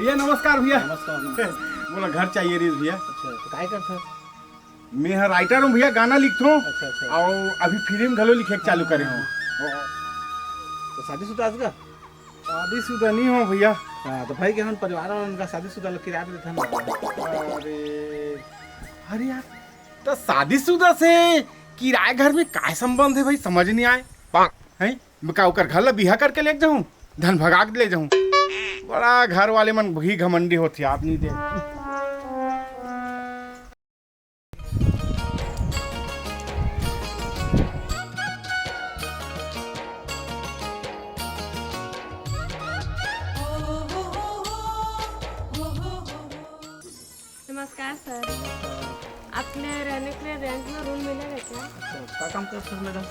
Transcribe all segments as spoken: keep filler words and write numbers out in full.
भैया नमस्कार भैया। नमस्कार, नमस्कार। मोला घर चाहिए रहिस भैया। अच्छा, तो काय करथस? मैं ह राइटर हूँ भैया, गाना लिखथों। अच्छा, अच्छा। अउ अभी फिल्म घलो लिखे के चालू करे हूँ। तो शादीशुदा हस का? शादीशुदा नहीं हो भैया। हाँ, तो भाई के हम परिवार वाला उनका शादीशुदा लोग किराया पे देथन। अरे, अरे यार, तो शादीशुदा से किराए घर में काय संबंध है भाई, समझ नहीं आए। हैं? मैं का ओकर घर ला बिहा करके लेके जाऊं, धन भगा के ले जाऊं? बड़ा घर वाले मन भी घमंडी होथे, आप नहीं दे। नमस्कार सर, अपने रहने के लिए रेंट में रूम मिलेगा क्या? अच्छा, का काम करते हो मैडम?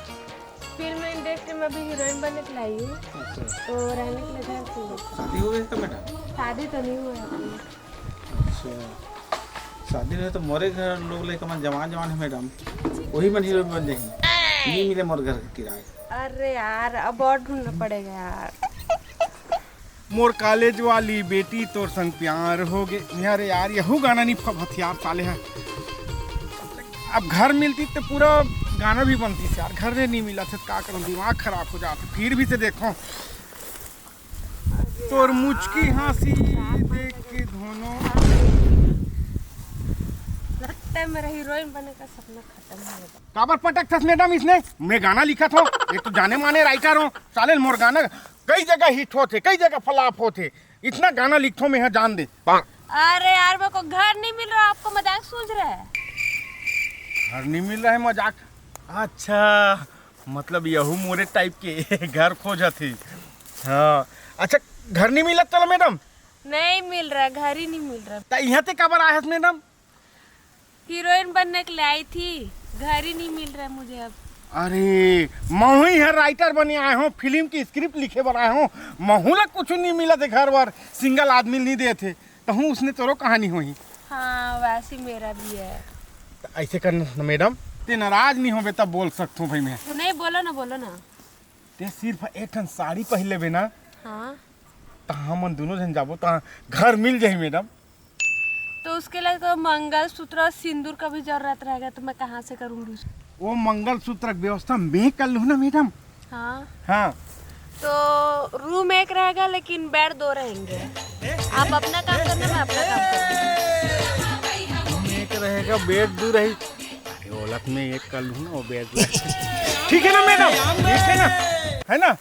फिल्म इंडस्ट्री में अभी हीरोइन बनने के लिए आई हूँ। अच्छा। तो रहने के लिए घर चाहिए। शादी हो गई तो मैडम? शादी तो नहीं हुआ है अभी। अच्छा, शादी नहीं तो मोरे घर लोग लेके मन जवान जवान है मैडम, वही मन हीरोइन बन जाही। नहीं मिले मोर घर के किराए। अरे यार, अब और ढूंढना पड़ेगा यार। मोर कॉलेज वाली बेटी तोर संग प्यार हो गे। अरे यार, यहू गाना नहीं फबत यार, साले है। अब घर मिलती तो पूरा गाना भी बनती यार, घर नहीं मिला थे, का करूं, दिमाग खराब हो जाता। फिर भी से देखो, तोर मुचकी हाँसी देख के धोनो। लगता है मेरा हीरोइन बनने का सपना खत्म हो गया। काबर पटक थस मैडम इसने? मैं गाना लिखत हूँ, ये तो जाने माने राइटर हूँ। साले मोर गाना कई जगह हिट होथे, कई जगह फ्लॉप होथे। इतना गाना लिखथों मैं, यहाँ जान दे। अरे यार, मेरे को घर नहीं मिल रहा, आपको मजाक सूझ रहा है? घर नहीं मिल रहा है, मजाक? अच्छा, मतलब यहू मोरे टाइप के घर खोजत हे। हाँ, अच्छा, घर नहीं मिलत तोला मैडम? नहीं मिल रहा, घर ही नहीं मिल रहा। त यहाँ ते काबर आए हस मैडम? हीरोइन बनने के लिए आई थी, घर ही नहीं मिल रहा मुझे अब। अरे, महू ही हर राइटर बने आए हूँ, फिल्म की स्क्रिप्ट लिखे बर आए हूँ, महू ला कुछ नहीं मिला थे घर वर, सिंगल आदमी नहीं दे थे, तहूँ उसने तोरो कहानी होही। हाँ, वैसे मेरा भी है। त ऐसे कर न मैडम, ते नाराज नहीं होबे तब बोल सकथों भाई मैं। तो नहीं, बोलो ना, बोलो ना। ते सिर्फ एक ठन साड़ी पहन लेबे ना, हाँ। त हमन दोनों जन जाबो, त घर मिल जाही मैडम। तो उसके लिए तो मंगलसूत्र और सिंदूर का भी जरूरत रहेगा, तो मैं कहाँ से करूँगी उसको? वो मंगलसूत्र की व्यवस्था मैं कर लूँ ना मैडम। हाँ। हाँ। तो रूम एक रहेगा, लेकिन बेड दो रहेंगे। आप अपना काम करना, मैं अपना काम करूँगी। रूम एक रहेगा, बेड दो रही। अरे, ओलक में एक कर लूँ ना, वो बेड दो। ठीक है ना मैडम, ठीक है ना, है ना?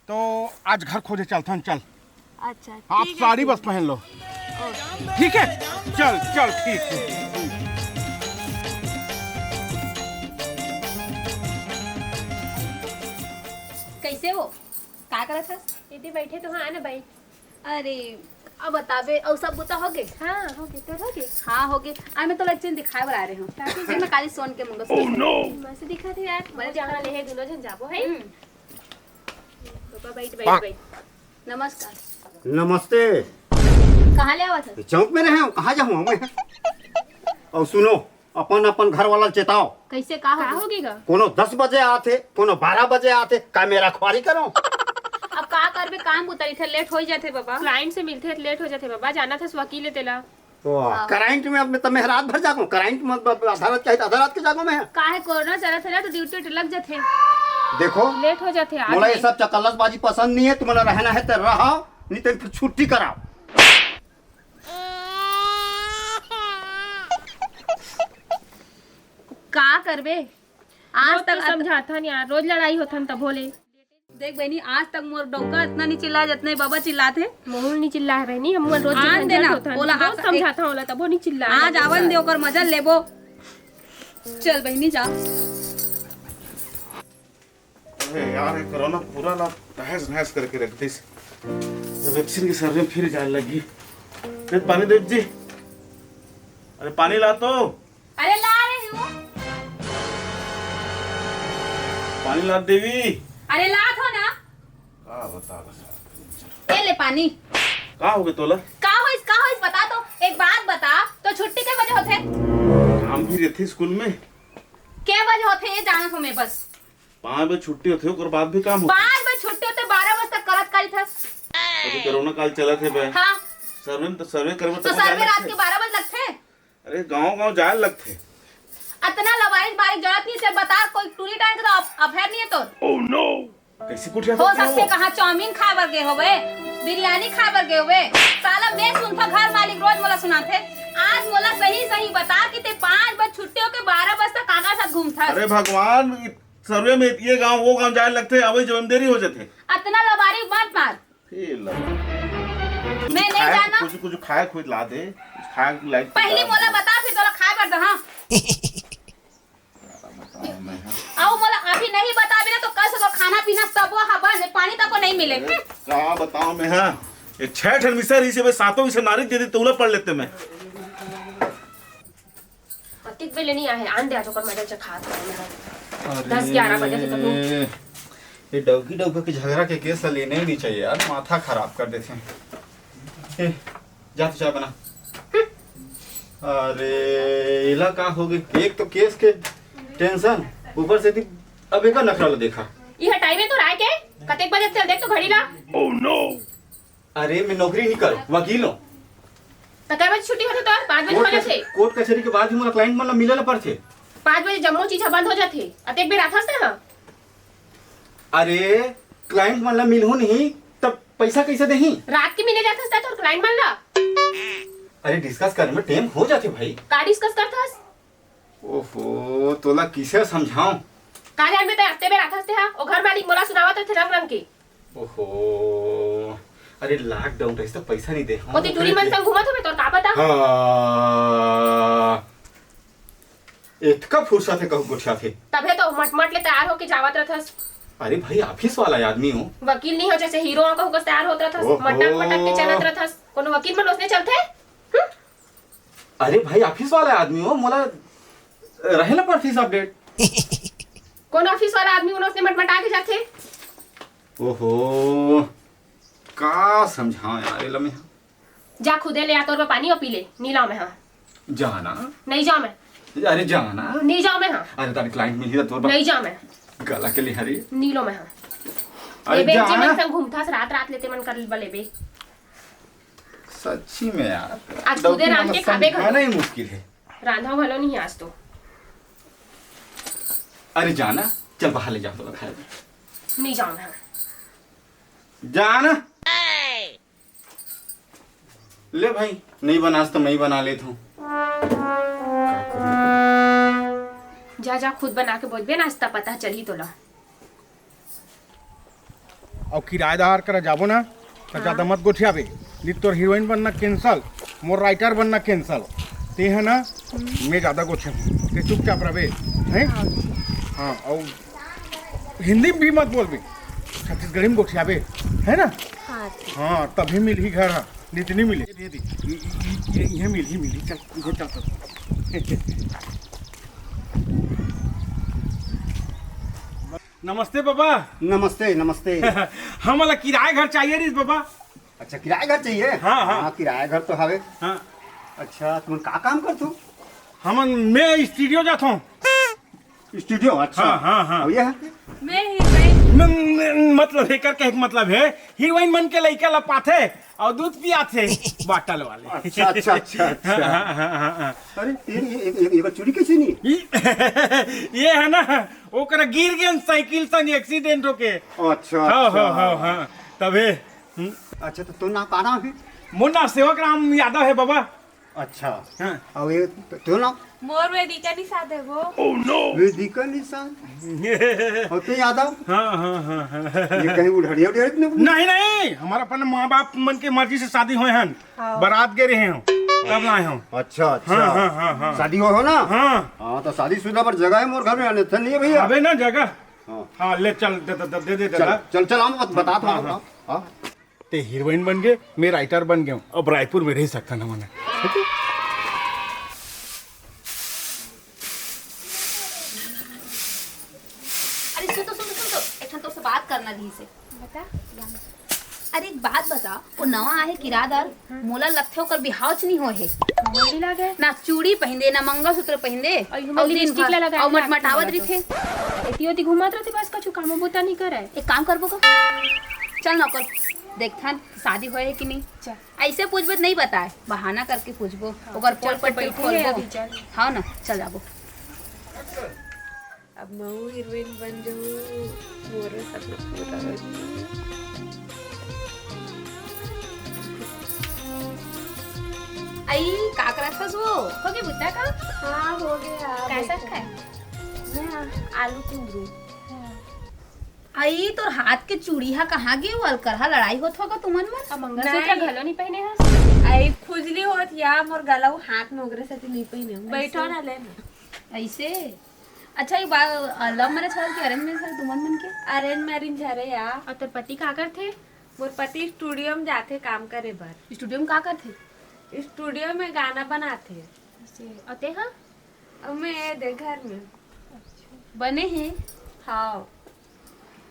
तो आज घर खोजे चलथन, चल। अच्छा, आप ठीक है, साड़ी ठीक बस है। पहन लो। ओके। ठीक है, चल चल, ठीक है। कैसे हो? का करत हस? इति बैठे तो हाँ ना बैठ। अरे, अब बताबे, अउ सब बुता हो गे? हाँ, हो गे, तोर हो गे? हाँ, हो गे। आ, मैं तोला एक चीज दिखाए बर आ रहे हूँ। का चीज? मैं काली सोन के मंगलसूत्र। Oh, no! मस्त दिखत हे यार। बड़े जहाँ ले हे, दोनों जन जाबो है। हम्म। पापा, बैठ, बैठ, बैठ। नमस्कार। नमस्ते। कहाँ ले आवत हस? चौक में रहे हूँ, कहाँ जाऊँ मैं? और सुनो, अपन अपन घर वाला चेताओ। कैसे, का हो का गया? होगी गा? कोनो दस बजे आथे, कोनो बारह बजे आथे, का मेरा खुआरी करो? अब का करबे, काम उतरी थे, लेट हो जाथे बाबा। क्लाइंट से मिलथे, लेट हो जाथे बाबा, जाना थे वकील तेला। तो हाँ। करंट में अब मैं तो मैं रात भर जागूं, करंट में अब आधा रात के, आधा रात के जागूं मैं। काहे, कोरोना चलत हे ना, तो ड्यूटी उटी लग जाथे। देखो, लेट हो जाथे, आज मोला ये नहीं। सब चकल्लसबाजी पसंद नहीं है, तुम्हारा रहना है तो रहो, नहीं तो फिर छुट्टी कराओ। का करबे? आज रोज तक तो अत- समझाथन यार, रोज लड़ाई होथन तभो ले। देख बहनी, आज तक मोर डौका इतना नहीं चिल्ला जितना ये बाबा चिल्लात हे। महू ल नहीं चिल्ला रहे नहीं, हम रोज आन झंझट देना, होथन। ओला रोज आका- समझाथन ओला, तभो नहीं चिल्ला आज रहे। आवन दे, ओकर मजा लेबो। चल बहनी, जा। अरे यार, ये कोरोना पूरा ला तहस नहस करके रख दिस। ये वैक्सीन के सर्वे में फिर जाए लगी। दे पानी दे जी। अरे पानी ला तो। अरे ला रही हूँ। पानी ला देवी। अरे ला तो ना। का बता बस। ये ले पानी। का हो गए तोला? का होइस, का होइस बता तो। एक बात बता, तो छुट्टी के बजे होथे? काम भी रहथे स्कूल में। के बजे होथे ये जाना हो मैं बस। पाँच बजे छुट्टी होथे, ओकर बाद भी काम होथे। पाँच बजे छुट्टी होथे, बारह बजे तक करत करिथस। अभी कोरोना काल चलत हे बे। हाँ। सर्वे में तो सर्वे करे में तो तको जाए सर्वे रात लगथे। के बारह बजे लगथे। अरे, गाँव गाँव जाए लगथे। अतना लबारिक बारिक जरूरत नहीं से बता, कोई टूरी टांग के तो अफ-, अफेयर नहीं है तोर। कैसी कुटिया हो सकथे कहाँ चाउमीन खाए बर गे होवे, बिरयानी खाए बर गे होवे। साला मैं सुनथों घर मालिक रोज मोला सुनाथे। आज मोला सही सही बता कि ते पाँच बजे छुट्टी होके बारह बजे तक काकर साथ घूमथस। अरे भगवान, सर्वे में ये गांव वो गांव जाए लगथे, अबे जो देरी हो जाथे। अतना लबारी मत मार। ए ला। मैं नहीं जाना। कुछ कुछ खाए खुद ला दे। कुछ खाए लायक पहली मोला बता, फिर तोला खाए बर दो। हाँ। बताओ मैं, हाँ। अउ मोला अभी नहीं बताबे ना तो कल से तोर खाना पीना सबो ह बंद, पानी तको नहीं मिले। अरे, का बताओ मैं, हाँ। ये छह ठन विषय रही से, मैं सातों विषय नारी दे दी, तौला पढ़ लेते मैं। कतिक बेले नहीं आए, आन दे आज ओकर मजा से खात हूँ मैं। अरे, दस ग्यारह बजे से तो ये डौकी डौका के झगड़ा के केस ला लेना ही नहीं चाहिए यार, माथा खराब कर देथे। ए, जा तो चाय बना। अरे, एला का हो गई? एक तो केस के टेंशन, ऊपर से ती अब एकर नखरा ला देखा। ये टाइम है तो राय के? कतेक बजे चल देख तो घड़ी ला। अरे, मैं नौकरी नहीं कर, वकील हूँ। तो कै बजे छुट्टी होथे तोर? पाँच बजे हो जाथे। कोर्ट कचहरी के बाद ही मोला क्लाइंट मन ला मिले ला पड़थे। पाँच बजे जम्मो चीज ह बंद हो जाथे। अतेक बेर आथस ना? अरे, क्लाइंट मन ला मिलहूँ नहीं, तब पैसा कैसे देही? रात के मिले जाथस ना तोर क्लाइंट मन ला? अरे, डिस्कस करे में टाइम हो जाथे भाई। का डिस्कस करथस? ओहो, तोला किसे समझाऊं? का जानबे तैं अत्ते बेर आथस तेहा? ओ घर मालिक मोला सुनावत रथे रंग रंग के। ओहो, अरे लॉकडाउन रहिस त पैसा नहीं दे। ओती टूरी मन संग घूमत होबे, तोर का पता? हाँ। एतका फुर्सत है कहूँ गोठियाथे। तभे तो मटमट ले तैयार होके जावत रथस। अरे भाई, ऑफिस वाला आदमी हो। वकील नहीं हो जैसे हीरो हो कहूँ कस तैयार होत रथस। ओहो। मटक मटक के चलत रथस। कोनो वकील मन ओसने चलथे? हम्म? अरे भाई, ऑफिस वाला आदमी हो, मोला रहे ला पड़थे सब डेट। कौन ऑफिस वाला आदमी मन ओसने मटमटा के जाथे? ओहो, का समझाओ यार, एला मैं। जा खुदे ले आ, तोर बर पानी अउ पी ले, नी लाओ मैं हा। जाना। नहीं जाओ मैं। अरे जाना। नहीं जाओ मैं हा। अरे तारी क्लाइंट मिलही त तोर बर। नहीं जाओ मैं। गला के ले हरी। नी लो मैं हा। अरे ये बेंच जा। मन संग घूमथस रात रात ले ते मन कर बलेबे। सच्ची में यार, आज खुदे रांध के खाबे घलो। समझाना ही मुश्किल है। रांधा घलो नहीं आज तो। अरे जाना, चल बाहर ले जा तो खाए। नहीं जाऊँ मैं। जाना। ले भाई, नहीं बनास तो मैं ही बना लेत हूँ। जा जा, खुद बना के बोलबे, नाश्ता पता चली तोला। अउ किराएदार करा जाबो ना, त हाँ। ज्यादा मत गोठियाबे। नहीं तोर हीरोइन बनना कैंसल, मोर राइटर बनना कैंसल। ते है ना, हम्म। मैं ज्यादा गोठियाबो। ते चुपचाप रहबे, हैं? हाँ। हाँ, अउ हिंदी में भी मत बोलबे, छत्तीसगढ़ी में गोठियाबे, है ना? हाँ, ठीक। हाँ, तभी मिलही घर हा, नहीं तो नहीं मिले। ये, ये, ये, ये मिलही, मिलही, चल, ये चल, चल। नमस्ते बाबा। नमस्ते, नमस्ते। हमला किराया घर चाहिए रहिस बाबा। अच्छा, किराया घर चाहिए? हाँ, हाँ। हाँ, किराया घर तो हवे। हाँ। अच्छा, तुमन का काम करथो? हमन, मैं स्टूडियो जाथों। स्टूडियो, अच्छा। हाँ, हाँ, हाँ। अउ ये है? मैं हीरोइन। मैं, मैं, मतलब, एकर कहे के मतलब है, हीरोइन मन के लइका ला पाथे अउ दूध पियाथे, बॉटल वाले। अच्छा, अच्छा, अच्छा, अच्छा। हाँ, हाँ, हाँ, हाँ, हाँ। अरे, ये, ये, ये, ये चूड़ी कैसे नहीं? ये, ये है ना, ओकरा गिर गेन साइकिल संग एक्सीडेंट होके। अच्छा, हाँ, अच्छा। हाँ, हाँ, हाँ। तबे। हम्म। अच्छा, तो तोर नाम का नाम है? मोर नाम सेवक राम यादव है बाबा। अच्छा। हाँ। अउ ये तो, तो ना? मोर वेदिका निषाद है वो। Oh no! वेदिका निषाद? होते यादव? हाँ, हाँ, हाँ, हाँ। ये कहीं उढ़ड़िया उढ़िया तो नहीं? नहीं, नहीं, हमारा अपन माँ बाप मन के मर्जी से शादी होए हन। हाँ। बारात गे रहे हो, तब लाए हो। अच्छा, अच्छा। हाँ, हाँ, हाँ, हाँ। शादी हो, हो ना? हाँ। हाँ, तो शादीशुदा पर जगह है मोर घर में, अन्यथा नहीं है भैया। अबे ना जगह। हाँ। हाँ, ले चल, दे, दे, दे, दे, चल, दादा। चल, चल, हम बत-, बतात हाँ, हूँ, हाँ। हाँ। ते हीरोइन बन गे, मैं राइटर बन गेंव, अब रायपुर में रह सकथन हमन। अरे सुन तो, सुन तो, सुन तो, एक ठन तोर से बात करना रहिस हे। बता। अरे एक बात बता, वो नवा आहे किराएदार, हाँ। मोला लगथे ओकर बिहाव च नहीं होए हे। मोला भी लागे। ना चूड़ी पहिंदे, ना मंगलसूत्र पहिंदे, अउ अउ दिन लिपस्टिक भर, ला लगा अउ के मटमटावत रहिथे। एती ओती घूमत रहिथे, बस कछु कामो बूता नहीं करे। एक काम करबो का? चल ना ओकर देखथन शादी होए हे कि नहीं। चल। ऐसे पूछबे त नहीं बताए, बहाना करके पूछबो। हाँ, ओकर चल पोल तो पट्टी बैठे खोलबो। हैं अभी, चल। हाँ ना, चल जाबो। अब महू हीरोइन बन जाऊँ, मोरो सपना पूरा हो जाए। आई, का करत हस वो? हो गया बुता का? हाँ, हो गया। कैसा खाए? मैं आलू कुंदरू। आई, तोर हाथ के चूड़ी हा कहाँ गे? वो अलकरहा लड़ाई होत होगा तुमन मन? अब मंगलसूत्र नहीं। घलो नहीं पहने हस। आई, खुजली होत या मोर गला, वो हाथ में ओकरे सेती नहीं पहने हूँ। बैठो ना, ले ना। ऐसे? अच्छा, ये बा-, love marriage हर कि arrange marriage हर तुमन मन के? Arrange marriage हरे या। और तोर पति का करथे? मोर पति studio में जाथे काम करे बर। Studio में का करथे? Studio में गाना बनाथे। ऐसे। और ते हा? अब मैं ये दे घर में। बने हे? हाँ।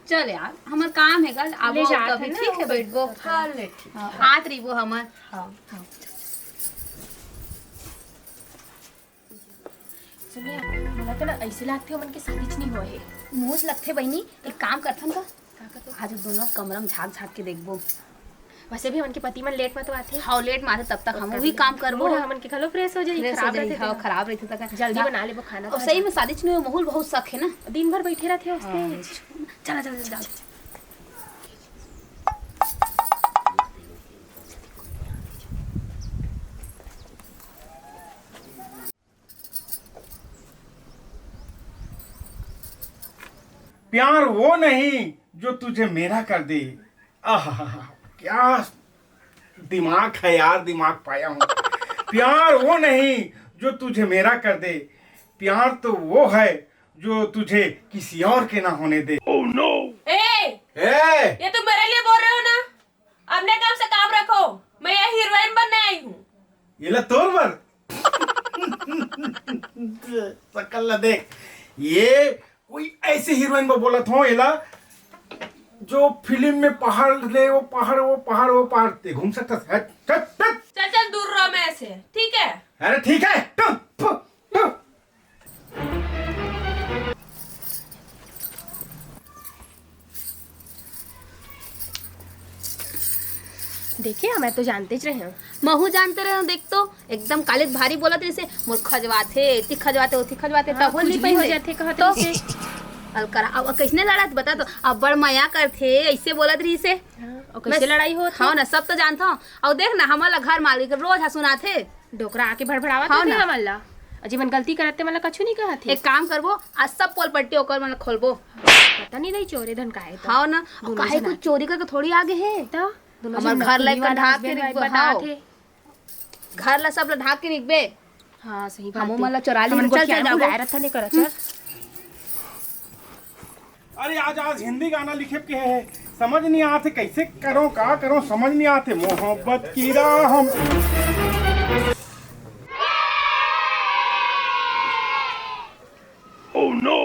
चल यार, हमर काम हे कल, ले आबो जात कभी, हे ना, ठीक हे, वो बैठबो। हाँ, ले, ठीक हाँ, हे। आत रहिबो हमर। हाँ। हाँ। सुनिया, मोला तो ना ऐसे लागथे, ओमन के शादी च नहीं होए हे। मोज लगथे बहिनी, एक काम करथन का? का करथन? आज दोनों कमरा में झांक झांक के देखबो। वैसे भी हमन के पति मन late में तो आथे। हाँ, late में आथे, तब तक हम ओकर वही काम करबो। हमन के घलो fresh हो जाही, fresh हो खराब जाही, रहिथे हाँ, त। खराब रहिथे त। जल्दी ना। बना लेबो खाना और तो। सही में शादी च नहीं होए, माहौल बहुत सक हे ना। दिन भर बैठे रहिथे उसके। हाँ। चला, चला, चला, चला। प्यार वो नहीं जो तुझे मेरा कर दे। आहा, क्या दिमाग है यार, दिमाग पाया हूँ। प्यार वो नहीं जो तुझे मेरा कर दे, प्यार तो वो है जो तुझे किसी और के ना होने दे। Oh no! ए! ए! ये तुम मेरे लिए बोल रहे हो ना? अपने काम से काम रखो, मैं यहाँ हीरोइन बनने आई हूँ। ये ला तोर बर। सकल ला देख, ये कोई ऐसी हीरोइन बर बोलत हो, एला जो फिल्म में पहाड़ ले, वो पहाड़, वो पहाड़, वो पहाड़, ते घूम सकता है। हट, हट, हट। चल चल, दूर रहो मैं ऐसे, ठीक है? अरे ठीक है। टु, फु, टु। देखे, मैं तो जानते च रहे हूँ। महू जानते रहे हूँ, देख तो, एकदम काले भारी बोलत रहिसे, मोर खजवाथे, एती खजवाथे, ओती खजवाथे, हाँ, तब बोल नहीं खुजली हो पाइसे। जाथे, कहत तो रहिसे। अलकरहा, अब कैसने लड़त बता तो, अब्बड़ मया करथे, ऐसे बोलत रहिसे। हाँ, और कैसे बस, लड़ाई होत हाँ हे? ना, सब तो जानता हूँ। और देख ना, हमला घर मालिक रोज हा सुनाथे। डोकरा आके भड़भड़ावत हाँ होथे ना। हमन ला। अउ जेमन गलती करत ते मन ला कछु नहीं कहत हे। एक काम करबो, आज सब पोल पट्टी ओकर मन ला खोलबो। पता नहीं दाई चोरे धन काहे तो। हाँ ना, दोनों काहे झन कुछ आके। चोरी करके थोड़ी आगे हे। तो दोनों हमर झन घर ला नकली वाला ढाक के husband wife रखबो, बनात हाँ। हे। घर ला सब ला ढाक के रखबे। हाँ, सही बात हमो हे। मन ला चोरा हमन लेबो, चल, चल, गोठियाबो जाबो। राय रतन नहीं करत हे। हम्म। अरे आज, आज हिंदी गाना लिखे के हे, समझ नहीं आते कैसे करो, का करो, समझ नहीं आते। मोहब्बत की राह हम Oh no!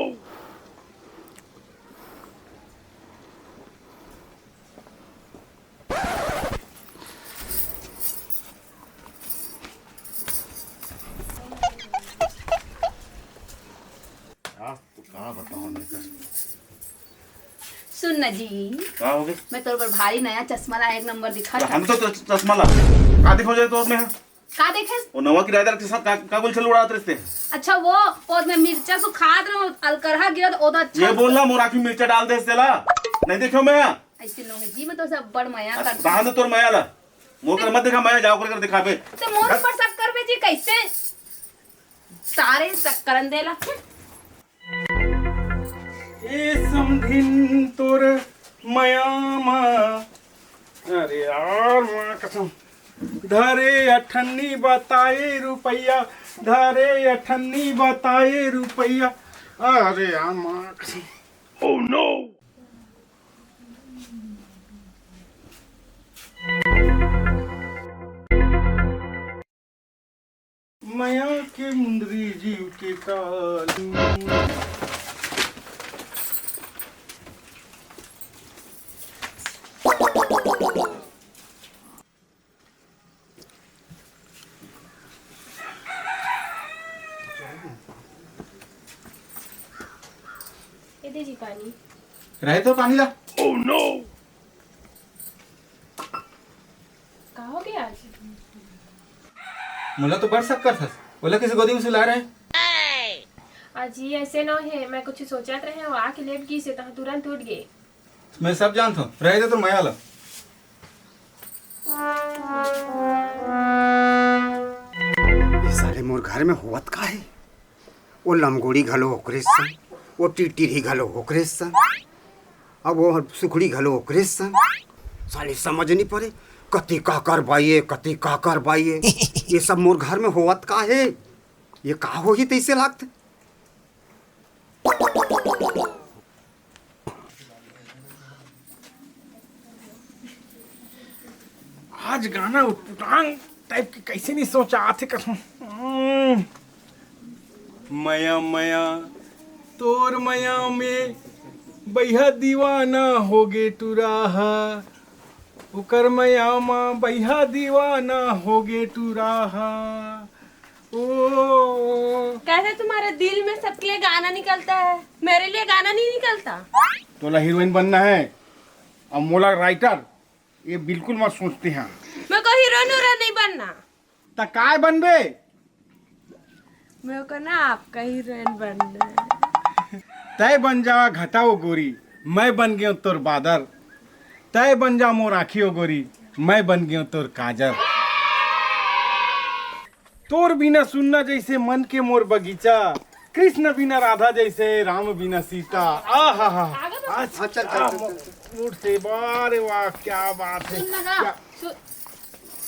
आज तो का बताओ मैं। सुन ना जी, का हो गए? मैं तोर बर भारी नया चश्मा ला, एक नंबर दिखा हम तो, तो चश्मा ला। का दिखो जाए तो मैं? का देखे? वो नवा किराएदार के साथ का, का गुलछल उड़ात रहिसे? अच्छा, वो, वो मैं मिर्चा सुखात रहूं, अलकरहा गिरत, ओदा अच्छा। ये बोलना, मोर आँखी मिर्चा डाल दे तेला। नहीं देखो मैं। ऐसे लोग जी, मैं तो सब बड़ मया अच्छा, कर। कहाँ से तोर मया ला? मोर कर मत दिखा, मया जाओ कर, कर दिखाबे। तो मोर पर शक करबे जी, कैसे? सारे शक करन देला। ए समधिन तोर मया मा, अरे यार, माँ कसम, धरे अठन्नी बताए रुपया, धरे अठन्नी बताए रुपया, अरे यार, माँ कसम। Oh no! मया के मुंदरी जीव के कालू। ये दे जी पानी। रहे तो पानी ला। Oh no! का हो गया आज? मोला तो बड़ शक करथस, ओला किसे गोदी में सुला रहे? अजी, ऐसे न हे, मैं कुछ सोचत रहे हूँ, आके लेट गई से तहाँ तुरंत उठ गए। मैं सब जानत हूँ, रहे दे तो मया ला। ये साले मोर घर में होवत का हे? वो लमगोड़ी घलो ओकरे सन, वो टिटिरी घलो ओकरे सन, अब वो सुखड़ी घलो ओकरे सन। साले समझ नहीं पड़े, कति का करवाइए, कति का करवाइए। ये सब मोर घर में होवत का हे? ये का होही तैसे लागत? आज गाना उटपुटांग टाइप के कैसे नहीं सोचा आथे कसम। हम्म। मया मया तोर मया में बइहा दीवाना होगे टुराहा, ओकर मया मा बइहा दीवाना होगे टुराहा। ओ। कैसे तुम्हारे दिल में सबके लिए गाना निकलता है, मेरे लिए गाना नहीं निकलता? तोला हीरोइन बनना है, अब मोला राइटर, ये बिल्कुल मत सोचते हैं। मेरे को हीरोइन वीरोइन नहीं बनना। त काय बनबे? मेरे को ना आपका हीरोइन बनना है। तय बन जा घटा ओ गोरी, मैं बन गयो तोर बादर। तय बन जा मोर आँखी ओ गोरी, मैं बन गयो तोर काजर। तोर बिना सुन्ना जैसे मन के मोर बगीचा, कृष्ण बिना राधा जैसे राम बिना सीता। आहा हा। अच्छा, अच्छा, अच्छा, अच्छा। मूड से, वाह रे वाह, क्या बात है। सुन ना, क्या? सुन,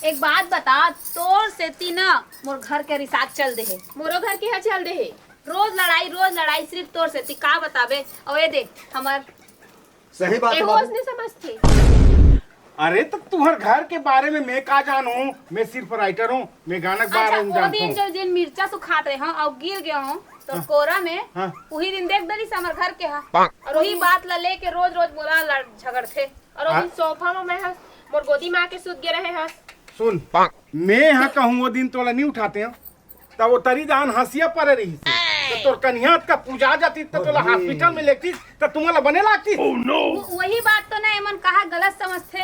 एक बात बता, तोर सेती ना मोर घर के रिसात चल दे हे। मोरो घर के हा चल दे हे। रोज लड़ाई, रोज लड़ाई, सिर्फ तोर सेती। का बताबे? अउ ये देख, हमर सही बात है एहो बाबू। उसने समझथे। अरे, तो तुहर घर के बारे में मैं का जानूं? मैं सिर्फ राइटर हूं, मैं गाना के हाँ, बारे में ओ जानता दिन हूं। जो दिन मिर्चा सुखात रहे हूं अउ गिर गए हूं तो हाँ। कोरा में, हाँ। उही दिन देख डरिस हमर घर के हा। अउ उही बात ला लेके रोज रोज मोला लड़ झगड़थे। अउ ओ दिन हाँ। सोफा में मैं हस, मोर गोदी में आके सुत गे रहे हस। सुन, मैं हा कहूं ओ दिन तोला नहीं उठाते हूं, त ओ तरी दान हंसिया परे रहिस हे। त तोर कनिहा का पूजा जाती, त तोला अरे। हॉस्पिटल में लेगतीस, त तुमन ला बने लागतीस। वो, वही बात तो ना, एमन कहा गलत समझथे।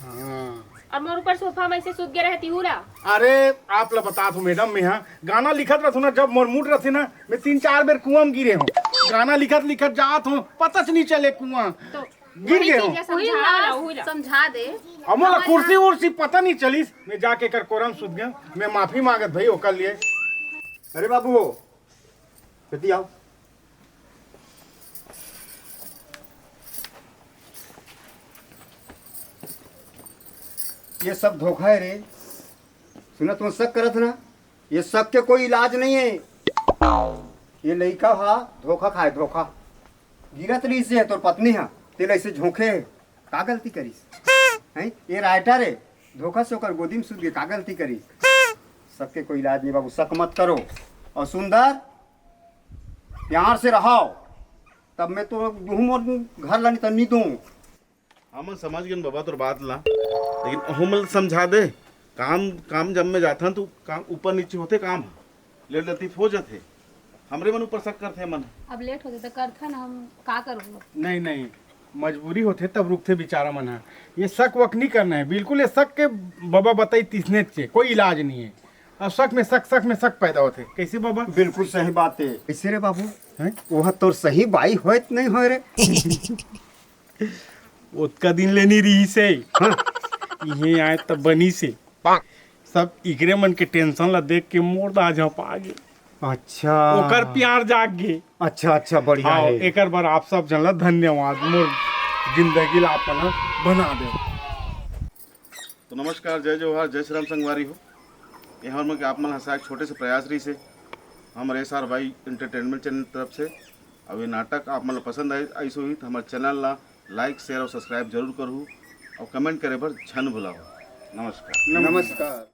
हाँ। अउ मोर ऊपर सोफा में से सुत गे रहे तिहू ला। अरे, आप ला बतात हूँ मैडम, मैं हा गाना लिखत रहत हूँ ना, जब मोर मूड रहथे ना, मैं तीन चार बेर कुआं में गिरे हूँ। गाना लिखत लिखत जात हूँ, पता च नहीं चले कुआं। तो गिर वही गए हो। चीज है, उही समझा ला, ला, उही ला। समझा दे। अब मोला हमारे कुर्सी यहाँ उर्सी पता नहीं चलिस, मैं जाके कर कोरम सुत गया। मैं माफी मांगत भाई ओकर लिए। अरे बाबू, जल्दी आओ। ये सब धोखा है रे। सुना, तुम शक करत ना, ये शक के कोई इलाज नहीं है। ये लइका हा धोखा खाए, धोखा। गिरत रहिस हे तोर पत्नी हा, तेला ऐसे झोंके हे, का गलती करिस? हैं? ये राइटर हे, धोखा से ओकर गोदी में सुत गे, का गलती करिस? शक के कोई इलाज नहीं बाबू, शक मत करो। और सुंदर, प्यार से रहो, तब मैं तो दूँ मोर घर ला, नहीं तो नहीं दूँ। हमन समझ गेन बाबा तोर बात ला, लेकिन ओहू मन ल समझा दे। काम, काम जब में जाथन तो काम ऊपर नीचे होथे, काम लेट लतीफ हो जाथे। हमरे मन ऊपर शक करथे मन। अब लेट होथे त करथन, हम का करबो? नहीं, नहीं, मजबूरी होथे तब रुकथे बेचारा मन ह। ये शक वक नहीं करना है बिल्कुल। ये शक के बाबा बताई तिसने चे कोई इलाज नहीं है। अब शक में शक, शक में शक पैदा होथे। कैसे बाबा? बिल्कुल सही बात है। कैसे रे बाबू? हैं? वो तोर सही बाई होए त नहीं होए रे? ओतका दिन ले नहीं रहिस हे। हाँ। इहें आए त बनिस हे। सब इकरे मन के टेंशन ला देख के मोर दांत झपा गे। अच्छा। ओकर प्यार जाग गे। अच्छा, अच्छा, बढ़िया हाँ, है। एकर बर आप सब झन ला धन्यवाद, मोर जिंदगी ला अपन ह बना दे। तो नमस्कार, जय जोहार, जय श्री राम संगवारी हो। ये हमर मन के आप मन हंसा एक छोटे से प्रयास रहिस हे, हमर S R Y entertainment channel तरफ से। अब ये नाटक आप मन ला पसंद आइस होही तो हमर चैनल ला लाइक, शेयर और सब्सक्राइब जरूर करहू और कमेंट करे बर झन भुलाहू। नमस्कार। नमस्कार।